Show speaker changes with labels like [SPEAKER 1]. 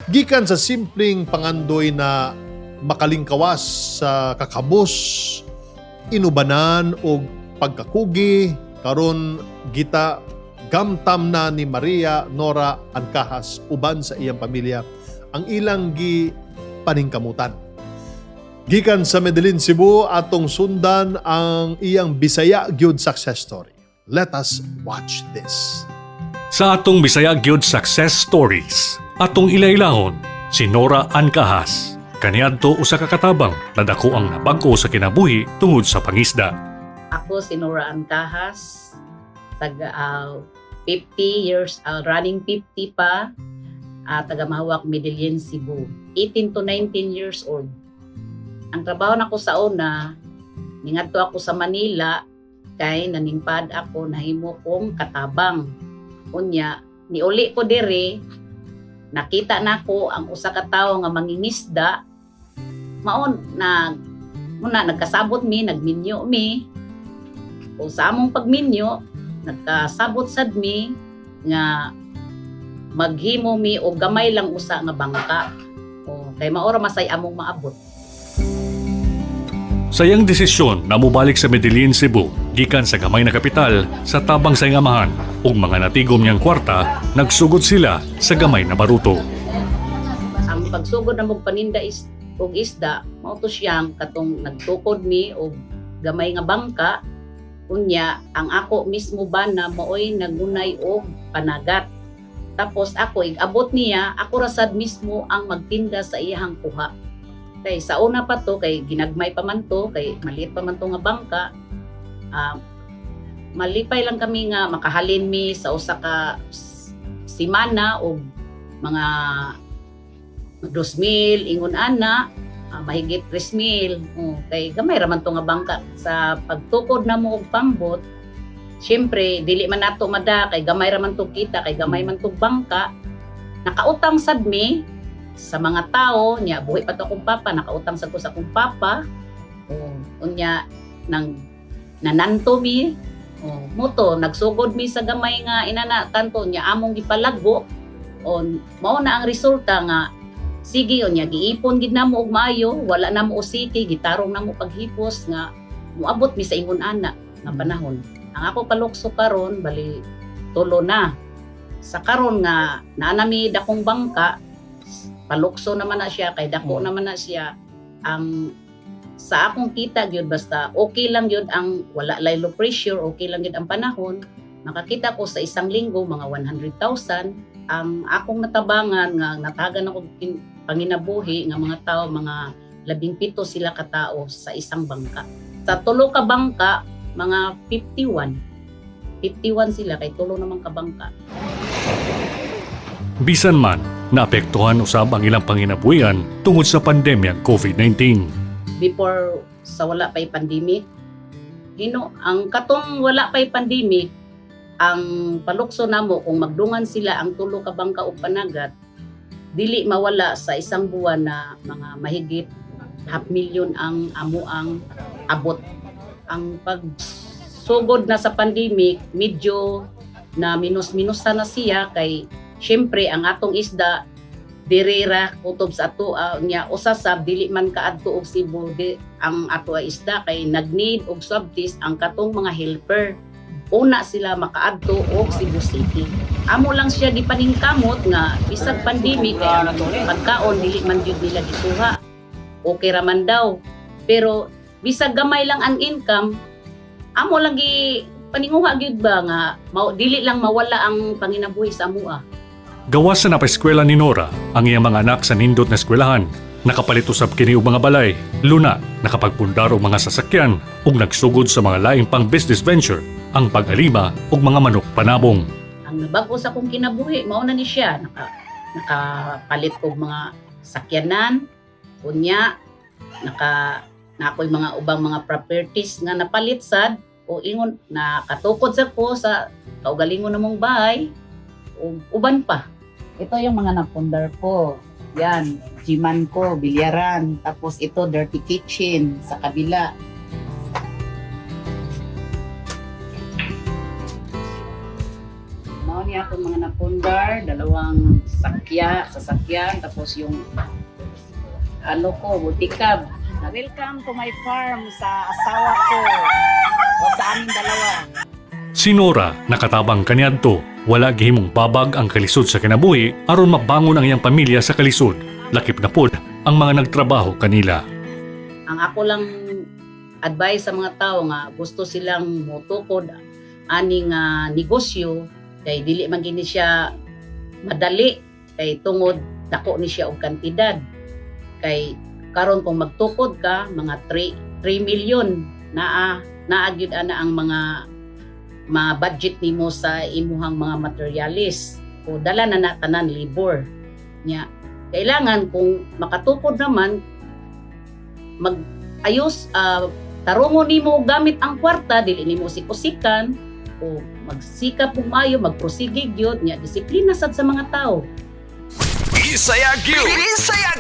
[SPEAKER 1] Gikan sa simpleng pangandoy na makalingkawas sa kakabos, inubanan o pagkakugi, karon gita gamtam na ni Maria Nora Ancajas uban sa iyang pamilya ang ilang gi paningkamutan. Gikan sa Medellin, Cebu, atong sundan ang iyang Bisaya gyud success story. Let us watch this.
[SPEAKER 2] Sa atong Bisaya Gyud Success Stories, atong ilailahon si Nora Ancajas. Kaniadto usa ka katabang na dako ang nabag-o sa kinabuhi tungod sa pangisda.
[SPEAKER 3] Ako si Nora Ancajas, taga 50 years, running 50 pa, taga Mahawak, Medellin, Cebu. 18 to 19 years old. Ang trabaho nako sa una, ningadto ako sa Manila, kay naningpad ako, nahimo kong katabang. Unya, niuli ko diri, nakita nako ang usa ka tawo nga mangingisda, maon na muna nagkasabot mi, nagminyo mi, o sa among pagminyo, nagkasabot sad mi nga maghimo mi og gamay lang usa nga bangka. O, kay mao ra masay among maabot.
[SPEAKER 2] Sa iyang desisyon na mobalik sa Medellin, Cebu, gikan sa gamay na kapital sa tabang sa iyang amahan ug mga natigom niyang kwarta, nagsugod sila sa gamay na baruto.
[SPEAKER 3] Ang pagsugod na mong paninda is og isda, mao to siyang katong nagtukod mi og gamay nga bangka. Unya, ang ako mismo ba na maoy nagunay og panagat. Tapos ako igabot niya, ako ra sad mismo ang magtinda sa iyahang kuha. Kay sa una pa to, kay ginagmay pa man to, kay maliit pa man to nga bangka. Malipay lang kami nga makahalin mi sa usa ka simana og mga 2,000 ingon ana, mahigit 3,000. Oh, kay gamay ra man to nga bangka. Sa pagtukod na mo og pambot, syempre dili man nato mada kay gamay ra man to kita, kay gamay man to bangka. Nakautang sad mi sa mga tao niya. Buhi pa to akong papa, nakautang sad ko sa akong papa. Oh, unya nang nananto mi. Oh, muto nagsugod mi sa gamay nga inana tanto niya, among gipalago. On mao na ang resulta nga sige, unya giipon gid namo og maayo, wala namo usiki, gitarong namo paghipos nga moabot mi sa ingon ana nga panahon. Ang ako palukso karon, bali tulo na sa karon nga naa nami dakong bangka. Palukso naman na siya kay dako naman na siya. Ang sa akong kita gyud, basta okay lang gyud ang wala lay low pressure, okay lang gyud ang panahon, makakita ko sa isang linggo mga 100,000. Ang akong natabangan nga natagan ako panginabuhi nga mga tao, mga 17 sila katao sa isang bangka. Sa tulo ka bangka, mga 51. 51 sila kay tulo naman ka bangka.
[SPEAKER 2] Bisan man, naapektuhan usab ang ilang panginabuhian tungod sa pandemyang COVID-19.
[SPEAKER 3] Before sa wala pa'y pandemic, hino ang katong wala pa'y pandemic, ang palukso namo kung magdungan sila ang tulo ka bangka og panagat, dili mawala sa isang buwan na mga mahigit half million ang amo ang abot. Ang pagsugod na sa pandemic, medyo na minus-minus na siya kay syempre ang atong isda diri ra kutob sa ato nya usa sab dili man kaadto og Cebu di, ang ato ay isda kay nag-need og swab test ang katong mga helper, una sila makaadto og Cebu City. Amo lang siya gipaningkamot nga bisag pandemic, kay ang pagkaon dili man gyud nila gikuha, okay ra man daw, pero bisag gamay lang ang income, amo lang gi paninguha gyud ba nga mao, dili lang mawala ang panginabuhi sa amoa.
[SPEAKER 2] Gawas sa napaeskwela ni Nora ang iyang mga anak sa nindot na eskwelahan, nakapalit usab kini og mga balay, luna, nakapagpundar og mga sasakyan ug nagsugod sa mga laing pang business venture, ang pag-alima ug mga manok panabong.
[SPEAKER 3] Ang nabag-o sa akong kinabuhi, mao na ni siya, nakapalit kog mga sakyanan, unya naka na ako'y mga ubang mga properties nga napalit sad o ingon nakatukod sa ko sa kaugalingon namong bahay ug uban pa.
[SPEAKER 4] Ito yung mga napundar ko. Yan, Jiman ko, bilyaran. Tapos ito, dirty kitchen sa kabila. Mao niya ako.
[SPEAKER 3] Itong mga napundar, dalawang sasakyan, tapos yung ano ko, multicab.
[SPEAKER 4] Welcome to my farm sa asawa ko o sa aming dalawa.
[SPEAKER 2] Si Nora nakatabang kaniadto, wala gihimong babag ang kalisod sa kinabuhi aron mabangon ang iyang pamilya sa kalisod. Lakip na pod ang mga nagtrabaho kanila.
[SPEAKER 3] Ang ako lang advice sa mga tao nga gusto silang motukod ani nga negosyo kay dili man gini siya madali kay tungod dako ni siya og kantidad. Kay karon kung magtukod ka mga 3 million naa naa gyud ana ang mga ma-budget nimo sa imuhang mga materialis o dala na na tanan labor nya. Kailangan kung makatukod naman, mag ayos, tarungon nimo gamit ang kwarta, dili nimo usik-usikan o magsikap ug maayo, magprosige gyud nya, disiplina sad sa mga tao.
[SPEAKER 5] Bisaya gyud. Bisaya.